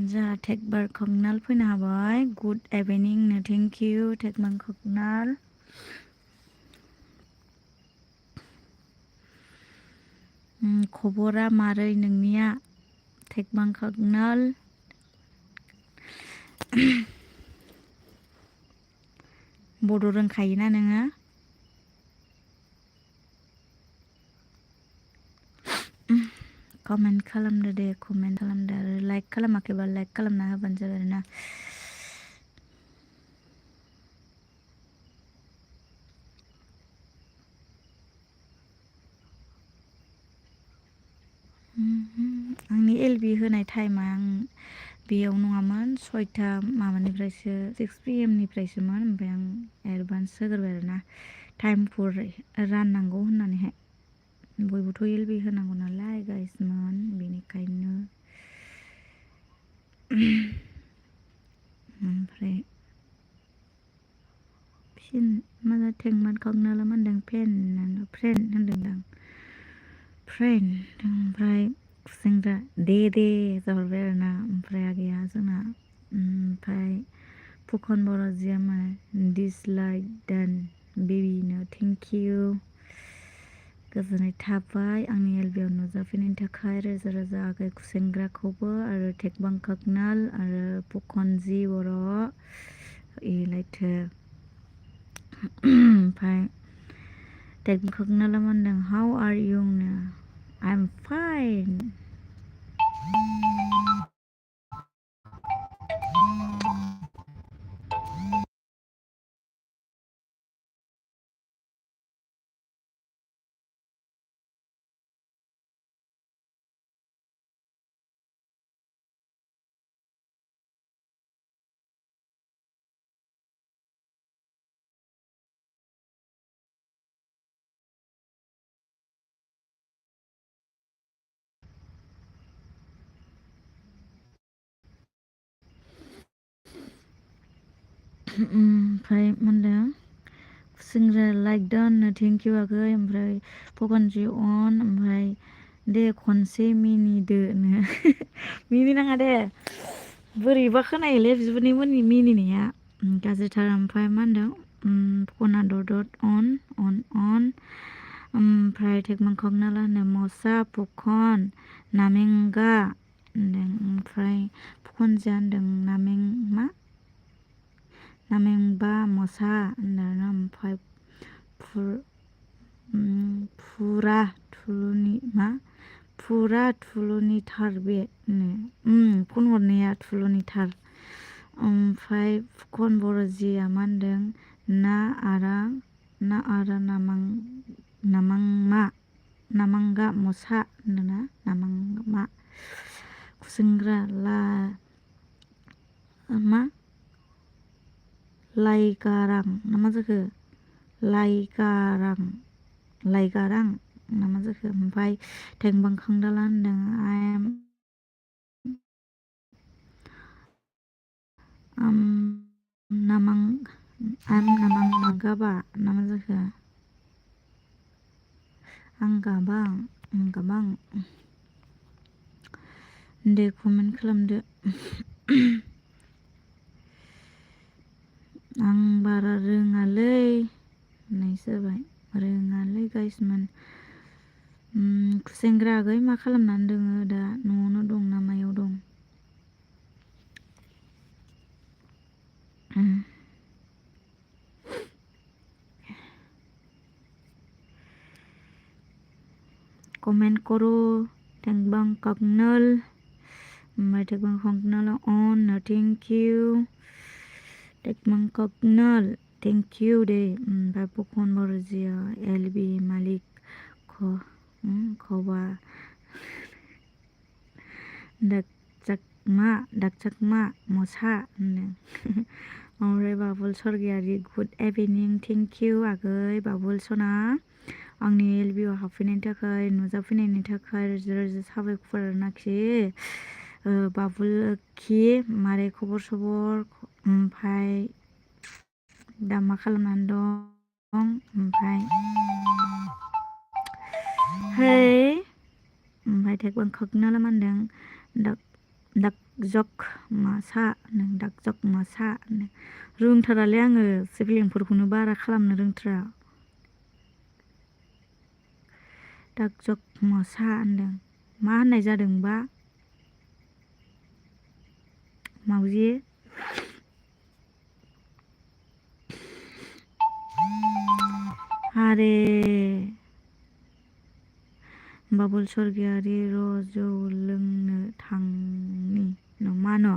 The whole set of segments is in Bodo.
जोंहा टेकबार खगनाल फैनो हाबाय गुड इभिनिंनो थेंक इउ टेकबार खगनाल खबरा मारै नोंनिया टेकबार खगनाल बड' रोंखायोना नोङो कमेन्ट खालामदो दे कमेन्ट खालामदो आरो लाइक खालामाखैबा लाइक खालामना होबानो जाबाय आरोना आंनि एलबि होनाय टाइमा आं बेयाव नङामोन 6टा माबानिफ्रायसो 6 PM निफ्रायसोमोन ओमफ्राय आं एडभान्स होग्रोबाय आरोना टाइमफोर राननांगौ होननानैहाय बयबोथ' एलबि होनांगौ नालाय गाइसमोन बेनिखायनो ओमफ्राय फिन माजा टेकबार खगनाला मा होनदों फ्रेन्ड होनदोंदां फ्रेन्ड ओमफ्राय खुसेंग्रा दे जाहरबाय आरोना ओमफ्राय आगैया जोंना ओमफ्राय फुखन बर'जिया माने डिसलाइक दान बेबिनो थेंक इउ गोजोननाय थाबाय आंनि एलबियाव नुजाफैनायनि थाखाय रोजा रोजा आगै खुसेंग्राखौबो आरो टेकबार खगनाल आरो फुखनजि बर' इलायथो ओमफ्राय टेकबार खगनाला मा होनदों हाउ आर इउ नो आइ एम फाइन ओमफ्राय मा होनदों खुसेंग्रा लाइक दान थेंक इउ आगै ओमफ्राय फुखनजि अन ओमफ्राय दे खनसे मिनिदोनो मिनिनाङा दे बोरैबा खोनायोलै बिबोनायमोननि मिनिनाया गाज्रिथार ओमफ्राय मा होनदों फुखना दट अन ओमफ्राय टेकबार खगनाला होनो मसा फुखन नामेंगा होनदों ओमफ्राय फुखनजिया होनदों नामेंबा मसा होनदों ओमफ्राय फुरा थुलुनिथार बे फन हरनाया थुलुनिथार ओमफ्राय फुखन बर'जिया मा होनदों ना आरा नामांगा मसा होनदोंना नामांमा खुसेंग्रा लाइगारां ना मा जाखो लाइगारां ना मा जाखो ओमफ्राय टेकबार खगनाला होनदों नामांगाबा ना मा जाखो आं गाबां दे कमेन्ट खालामदो आं बारा रोङालै होननायसो जाबाय रोङालै गाइसमोन खुसेंग्रा आगै मा खालामनानै दोङो दा न'आवनो दं ना मायाव दं कमेन्ट करो थेंकबां ककनल ओमफ्राय थेंकबां ककनल अन थेंक इउ थेंकबां ककनल थेंक इउ दे ओमफ्राय फुकन बरजिया एलबि मालिक खबा dakchakma mosa ओमफ्राय बाबुल सरगियारि गुड इभिनिं थेंक इउ आगै बाबुल सना आंनि एलबिआव हाबफैनायनि थाखाय नुजाफैनायनि थाखाय रोजा रोजा साबायखर आरोनाखि बाबुल खि मारै खबर सबर ओमफ्राय दा मा खालामनानै दं ओमफ्राय ओमफ्राय थेकबां खोकनाला मा होनदों दाकजक मासा दाकजक मासा रोंथारालै आङो स्पेलिंफोरखौनो बारा खालामनो रोंथारा दाकजक मासा होनदों मा होननाय जादोंबा मावजि आरे बाबुल सरगियारि र' जौ लोंनो थांनि मा न'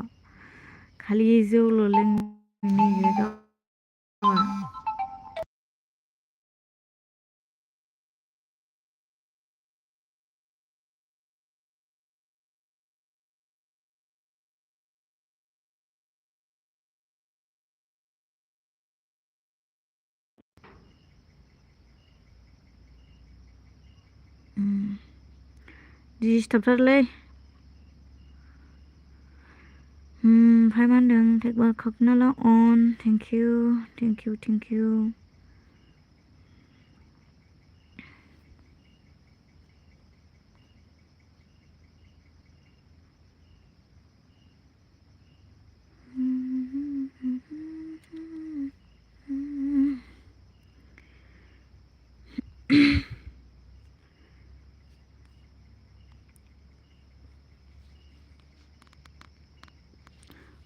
खालि जौल' लोंनो नागिरो गावहा दिस्टार्बथारलै ओमफ्राय मा होनदों थेकबां खोकनाला अन thank you thank you thank you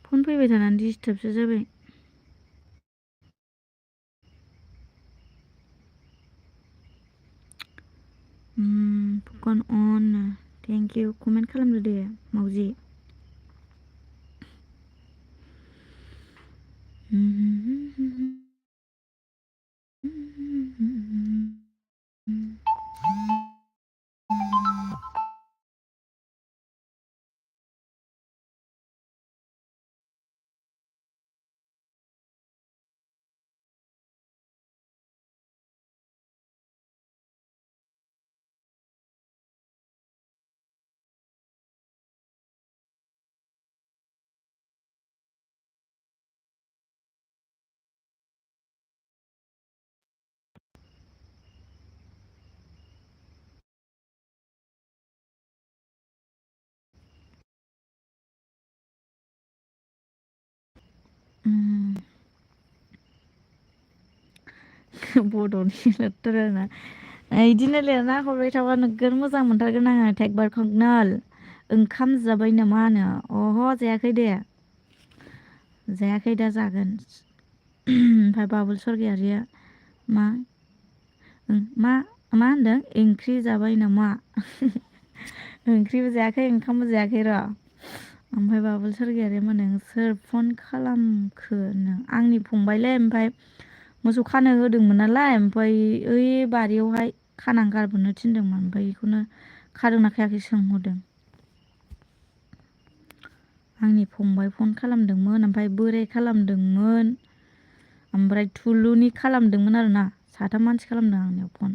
फन फैबाय थानानै दिस्टार्बसो जाबाय फुकन अन थेंक इउ कमेन्ट खालामदो दे मावजि बड'नि लेटार इदिनो लिरना हरबाय थाबा नोगोर मोजां मोनथारगोन आङो थेकबार खोकनाल ओंखाम जाबाय नामा होनो अह जायाखै दे जायाखै दा जागोन ओमफ्राय बाबुल सरगियारिया मा मा मा होनदों ओंख्रि जाबाय नामा ओंख्रिबो जायाखै ओंखामबो जायाखै र' ओमफ्राय बाबुल सरगियारिया मा होनदों सोर फन खालामखो आंनि फंबायलै ओमफ्राय मोसौ खानो होदोंमोन नालाय ओमफ्राय ओइ बारियावहाय खानानै गारबोनो थिनदोंमोन ओमफ्राय बेखौनो खादोंना खायाखै सोंहरदों आंनि फंबाय फन खालामदोंमोन ओमफ्राय बोराय खालामदोंमोन ओमफ्राय थुलुनि खालामदोंमोन आरोना साथाम मानसि खालामदों आंनियाव फन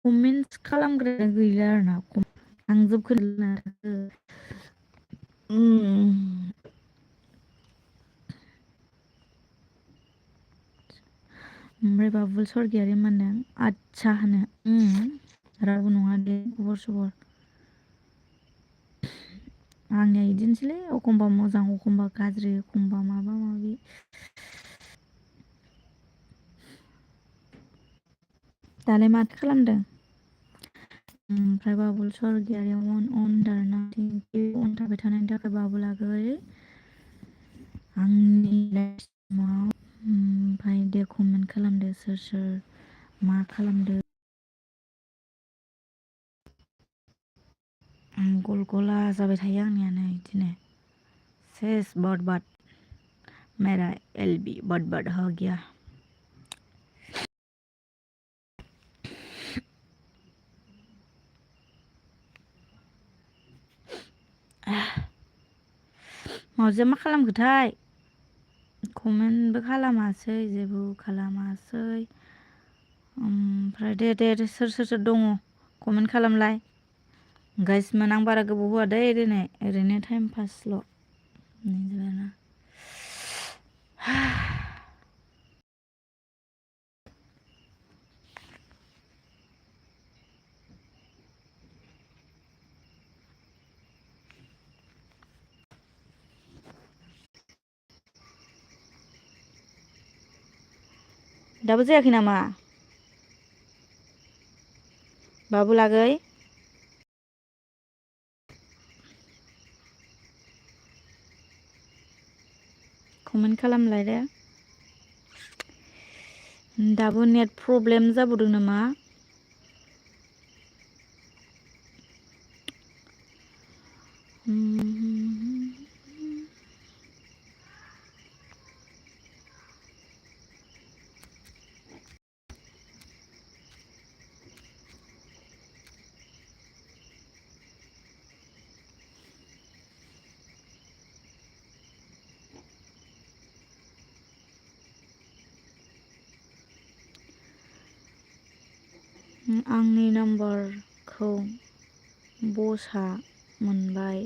कमेन्टस खालामग्रा गैला आरोना थांजोबखोना ओमफ्राय बाबुल सरगियारि मा होनदों आदसा होनो रावबो नङा दे खबर सबर आंनिया बिदिनोसैलै एखमबा मोजां एखमबा गाज्रि एखमबा माबा माबि दालाय माथो खालामदों? ओमफ्राय बाबुल सरगियारि अनदारना अन थाबाय थानायनि थाखाय बाबुल आगै आंनि लाइफआव ओमफ्राय दे कमेन्ट खालामदो सोर सोर मा खालामदो। गल गला जाबाय थायो आंनिया नै दिनै सेस बर्बाद मेरा एलबी बर्बाद हो गया। मावजिया मा खालामखोथाय कमेन्टबो खालामासै जेबो खालामासै। ओमफ्राय दे सोर दङ कमेन्ट खालामलाय गाइसमोन। आं बारा गोबाव होआ दै दिनै ओरैनो टाइम पासल'। दाबो जायाखै नामा बाबुल आगै? कमेन्ट खालामलाय दे। दाबो नेट प्रब्लेम जाबावदों नामा? आंनि नाम्बारखौ बसआ मोनबाय।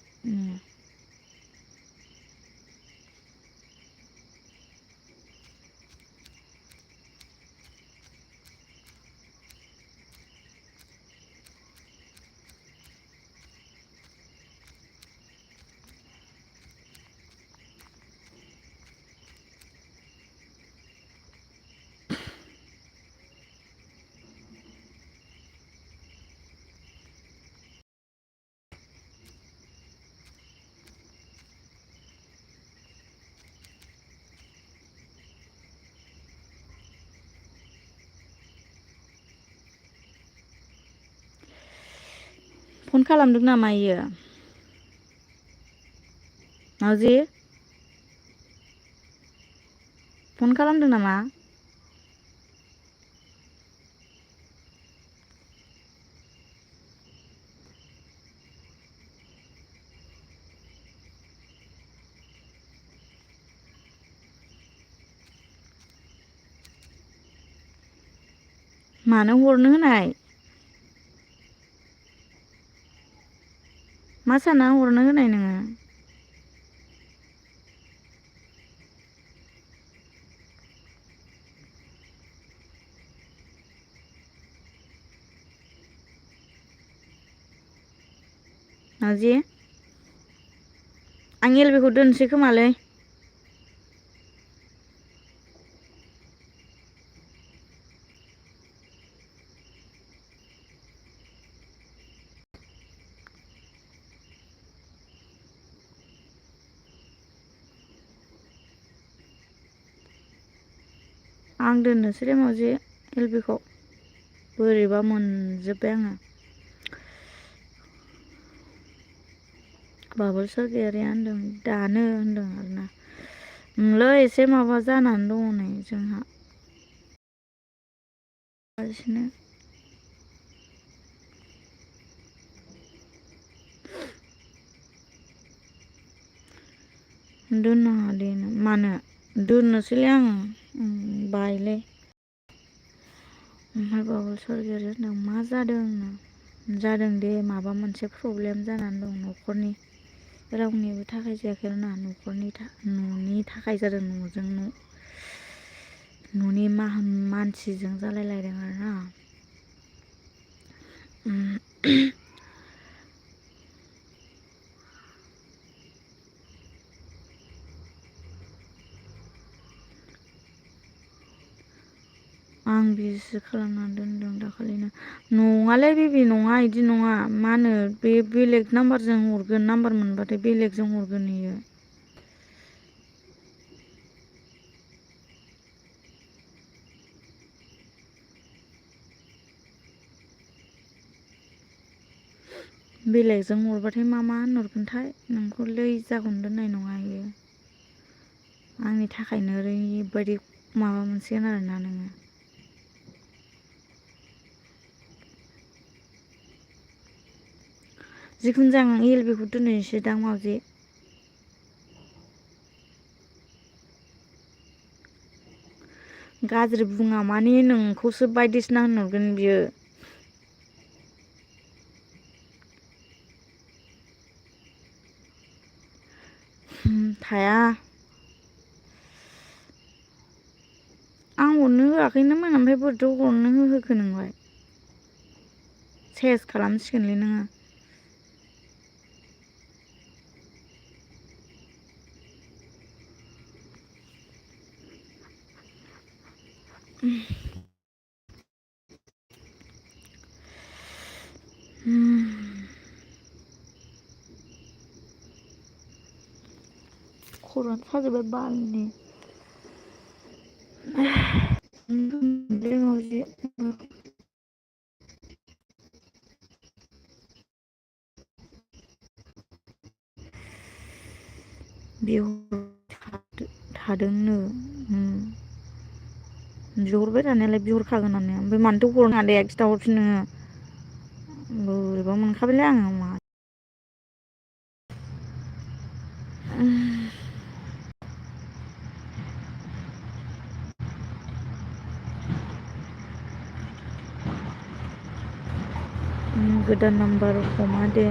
फन खालामदों नामा इयो? मावजि फन खालामदों नामा? मानो हरनो होनाय? मा सानना हरनो होनाय नोङो? मावजि आं एलबिखौ दोनसै खोमालै। आं दोननोसैलै मावजि एलबिखौ बोरैबा मोनजोब्बाय आङो। बाबुल सरगियारिया होनदों दानो होनदों आरोना। ओंलै एसे माबा जानानै दङ नै जोंहा। गासिनो दोननाङा दे मानो दोननोसैलै आङो बायोलै। ओमफ्राय बाबुल सरगियारि होनदों मा जादों? जादों दे माबा मोनसे प्रब्लेम जानानै दं न'खरनि। रावनिबो थाखाय जायाखै आरोना न'नि थाखाय जादों। न'नि मानसिजों जालायलायदों आरोना। आं बिदिसो खालामना दोनदों दाखालिनो। नङालै बेबि नङा इदि नङा। मा होनो बे बेलेग नाम्बारजों हरगोन, नाम्बार मोनबाथाय बेलेगजों हरगोन इयो। बेलेगजों हरबाथाय मा होनहरगोनथाय नोंखौ जागौनो दोननाय नङा इयो। आंनि थाखायनो ओरैबायदि माबा मोनसिगोन आरोना नोङो। जिखुनु जाया आं ELB खौ दोननोसै दां मावजि। गाज्रि बुङा माने नोंखौसो बायदिसिना होनहरगोन बियो। थाया। आं हरनो होआखैनोमोन ओमफ्राय बोरैथो हरनो होखो नोंलाय? सेस खालामसिगोनलै नोङो। खर'आनो साजोब्बाय बालनि। मावजि। थादोंनो बिहरबाय थानायालाय बिहरखागोनानो ओमफ्राय मानोथो हरनो दे खिथाहरफिन नोङो। बोरैबा मोनखाबायलै आङो मा गोदान नाम्बार हमा दे।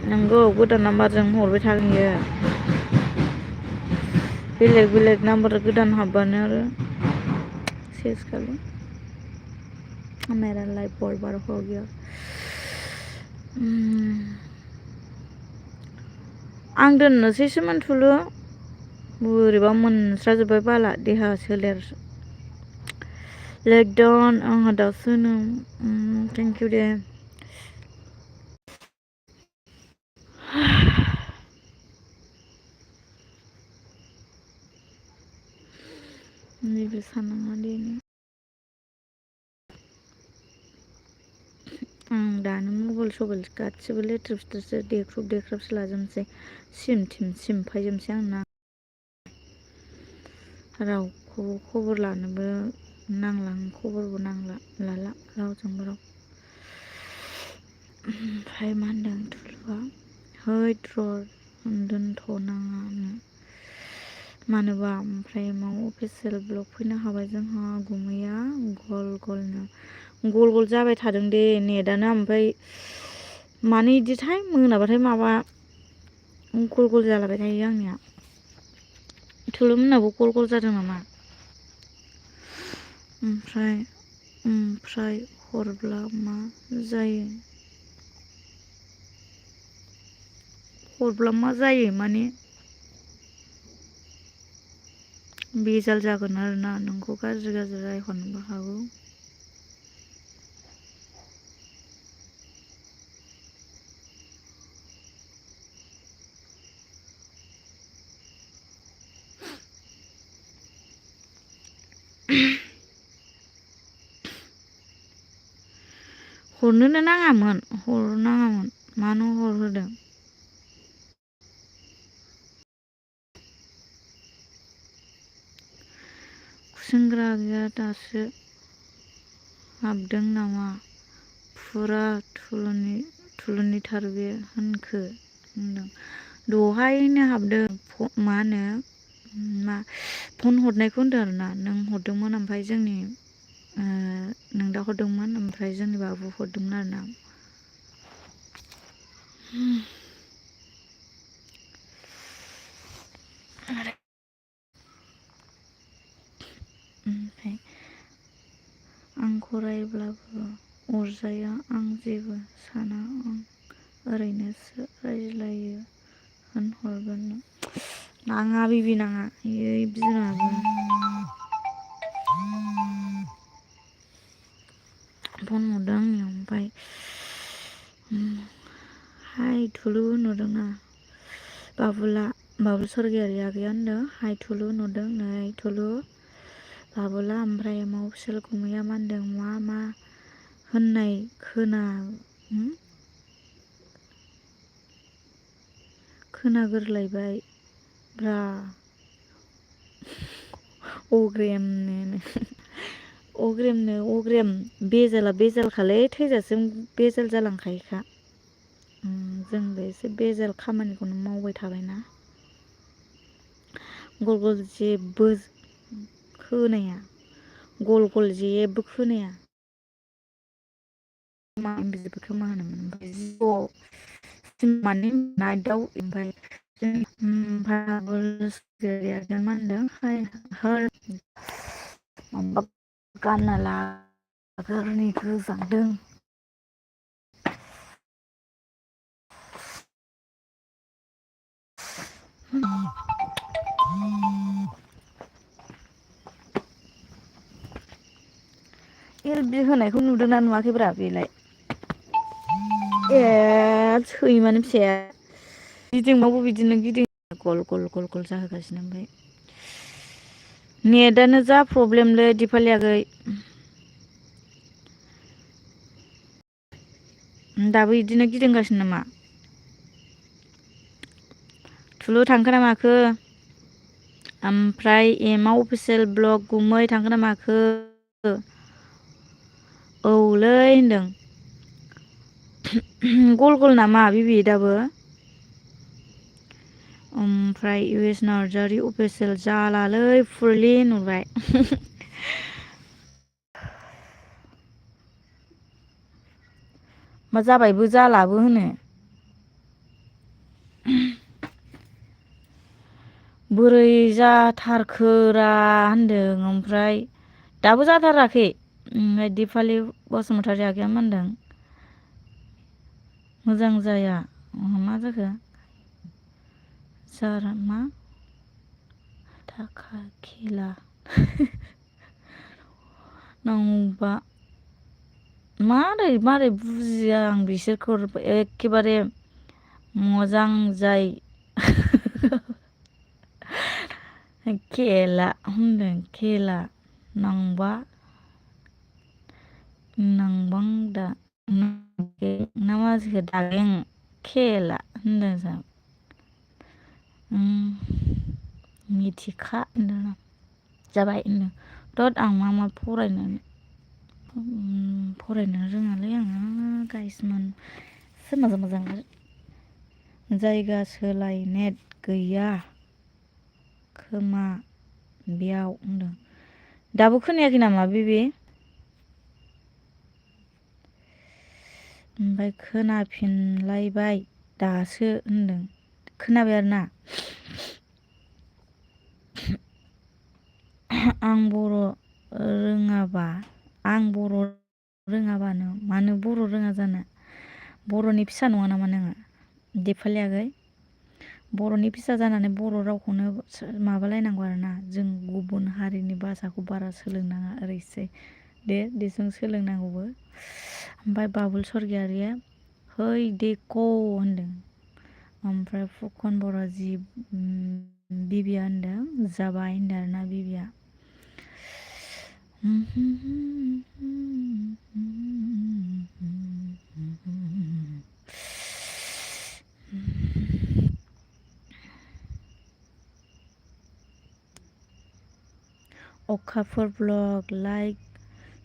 नोंगौ गोदान नाम्बारजों हरबाय थागोन इयो। बेलेग नाम्बार गोदान हाबबानो आरो सेस खालि। मेरा लाइफ बर्बाद हो गया। आं दोननोसैसोमोन थुलु। बोरैबा मोनस्राजोब्बाय बाला देहा सोलेर। लेकडाउन आंहा दासो थेंकिउ दे। नैबे सानाङा दे। आं दानो मबाइल सबाइल गासिबो लेथेर फेथेरसो देख्रुबसो लाजोबनोसै। सिम सेमफायजोबनोसै आंना। रावखौबो खबर लानोबो नांला खबरबो लाला रावजोंबो राव। ओमफ्राय मा होनदों थुलुआ हैद र' दोनथ'नाङानो। मानोबा ओमफ्राय माव अफिसियेल ब्लग फैनो हाबाय जोंहा गुमैया गल गलनो। गल गल जाबाय थादों दे नेटानो ओमफ्राय मानो इदिथाय मोनाबाथाय माबा गल गल जालाबाय थायो आंनिया। थुलुम मोननाबो गल गल जादों नामा? ओमफ्राय हरब्ला मा जायो? हरब्ला मा जायो माने? बेजाल जागोन आरोना नोंखौ गाज्रि रायहरनोबो हागौ। हरनोनो नाङामोन हरनाङामोन मानो हरहोदों? खुसेंग्रा गैया दासो हाबदों नामा? फुरा थुलुनिथार बे होनखो होनदों। दहायनो हाबदों मा होनो फन हरनायखौ होनदों आरोना नों हरदोंमोन ओमफ्राय जोंनि नों दा हरदोंमोन ओमफ्राय जोंनि बाबु हरदोंमोन आरोना। ओमफ्राय आंखौ रायब्लाबो अरजाया आं जेबो साना आं ओरैनोसो रायज्लायो होनहरगोन नों। नाङा बिबि नाङा बिमायाबो फन हरदों आंनियाव ओमफ्राय हाय थुलु नुदोंना बाबुल सरगियारि आगैया होनदों हाय थुलु नुदों नै थुलु बाबुला ओमफ्राय एमाव फिसेल गुमैया मा होनदों मा होननाय खोनागोरलायबाय ब्रा अग्रेम बेजाला बेजालखालै थैजासिम बेजाल जालांखायोखा जोंबो एसे बेजाल खामानिखौनो मावबाय थाबायना गल गल जेबो खोनाया गल गल जेबो खोनाया बिदिबो खोमा होनोमोन ओमफ्राय माने नाइटआव ओमफ्राय मा होनदों माबा गानना लाग्रानिखौ जादों एलबि होनायखौ नुदोंना नुवाखैब्रा बेलाय ए सैमानि फिसाया गिदिंबाबो बिदिनो गिदिं गल गल गल गल जाहोगासिनो ओमफ्राय नेटानो जा प्रब्लेमलै दिपालि आगै दाबो बिदिनो गिदिंगासिनो नामा थुलु थांखो ना माखो ओमफ्राय एमाव अफिसियेल ब्लग गुमै थांखो ना माखो औलै होनदों गल गल नामा बिबि दाबो ओमफ्राय इउ एस नार्जारि अफिसियेल जालालै फुरलि नुबाय मा जाबायबो जालाबो होनो बोरै जाथारखोरा होनदों ओमफ्राय दाबो जाथाराखै ओमफ्राय दिपालि बसुमतारी आगैया मा होनदों मोजां जाया मा जाखो जारा मा थाखा खेला नांबा मारै बुजिया आं बिसोरखौ एखेबारे मोजां जाय खेला होनदों खेला नांबा नांबांदा ना मा जाखो दागें खेला होनदों जों मिथिखा होनदों जाबाय होनदों दद आं मा फरायनो रोङालै आङो गाइसमोन सोर मोजां जायगा सोलाय नेट गैया खोमा बेयाव होनदों दाबो खोनायाखै नामा बेबि ओमफ्राय खोनाफिनलायबाय दासो होनदों खोनाबाय आरोना आं बर' रोङाबानो मानो बर' रोङा जानो बर'नि फिसा नङा नामा नोङो दिपालि आगै बर'नि फिसा जानानै बर' रावखौनो माबालायनांगौ आरोना जों गुबुन हारिनि भाषाखौ बारा सोलोंनाङा ओरैसै दे जों सोलोंनांगौबो ओमफ्राय बाबुल सरगियारिया है देख' होनदों ओमफ्राय फुकन बर' जि बिबिया होनदों जाबाय होनदों आरोना बिबिया अखाफोर ब्लग लाइक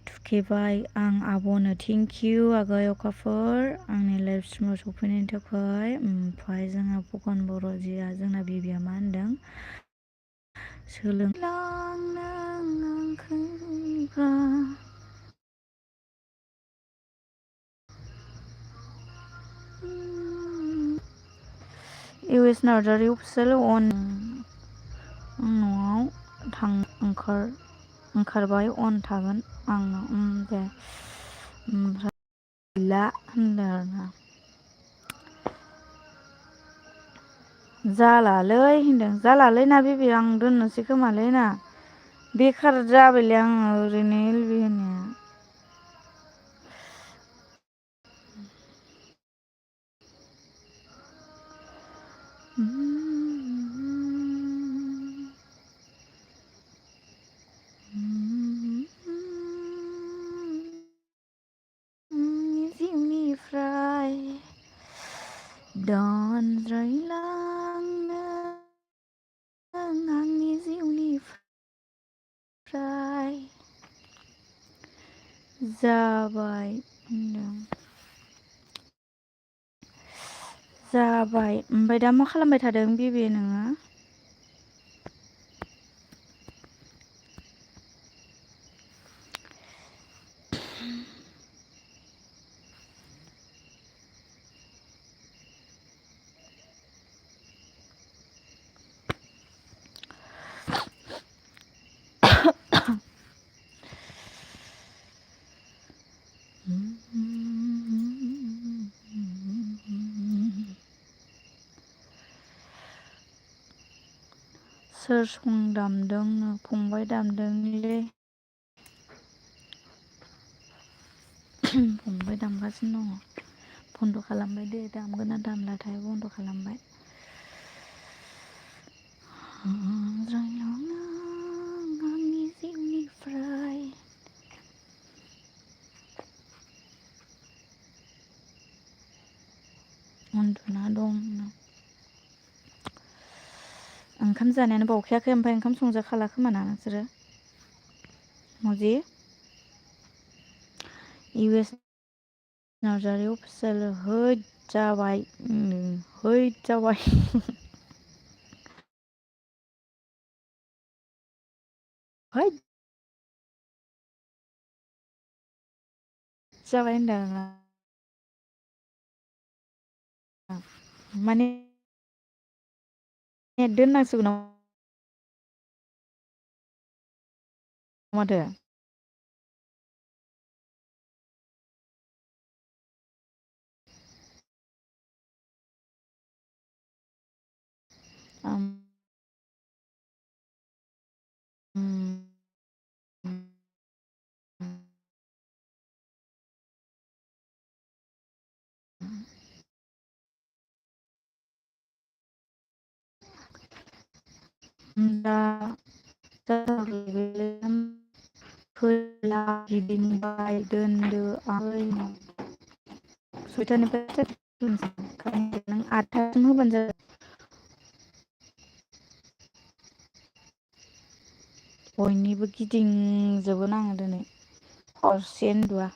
थुखेबाय आं आब'नो थेंकिउ आगै अखाफोर आंनि लाइभ स्ट्रिमाव सफैनायनि थाखाय ओमफ्राय जोंहा फुकन बर' जिया जोंना बिबिया मा होनदों इउ एस नार्जारि अफिसियेल न'आव ओंखारबाय अन थागोन आंनो दे ओमफ्राय गैला होनदों आरोना जालालै होनदों जालालै ना बेबि आं दोननोसै खोमालै ना बेखार जाबायलै आङो ओरैनो एलबि होनाया। जिउनिफ्राय दनज्रायलांनो आंनि जिउनिफ्राय जाबाय होनदों। जाबाय ओमफ्राय दा मा खालामबाय थादों बेबे नोङो? सोर सं दामदोंनो फंबाय दामदोंलै। फंबाय दामगासिनो दङ। बन्द' खालामबाय दे दामगोन ना दामलाथाय बन्द' खालामबाय। आंनि जिउनिफ्राय उन्दुना दं। ओंखाम जानायानो बावखायाखै ओमफ्राय ओंखाम संजाखाला खोमाना नोंसोरो? मजि इउ एस नार्जारि अफिसियेल हैद जाबाय हैद जाबाय। हैद जाबाय होनदों आं माने दोननांसिगौ नामा माथो? दा फोला गिदिंबाय दोनदो सयथानिफ्राय नों आठथासिम होबानो जाबाय। बयनिबो गिदिंजोबगोन आङो दिनै हरसे उन्दुआ।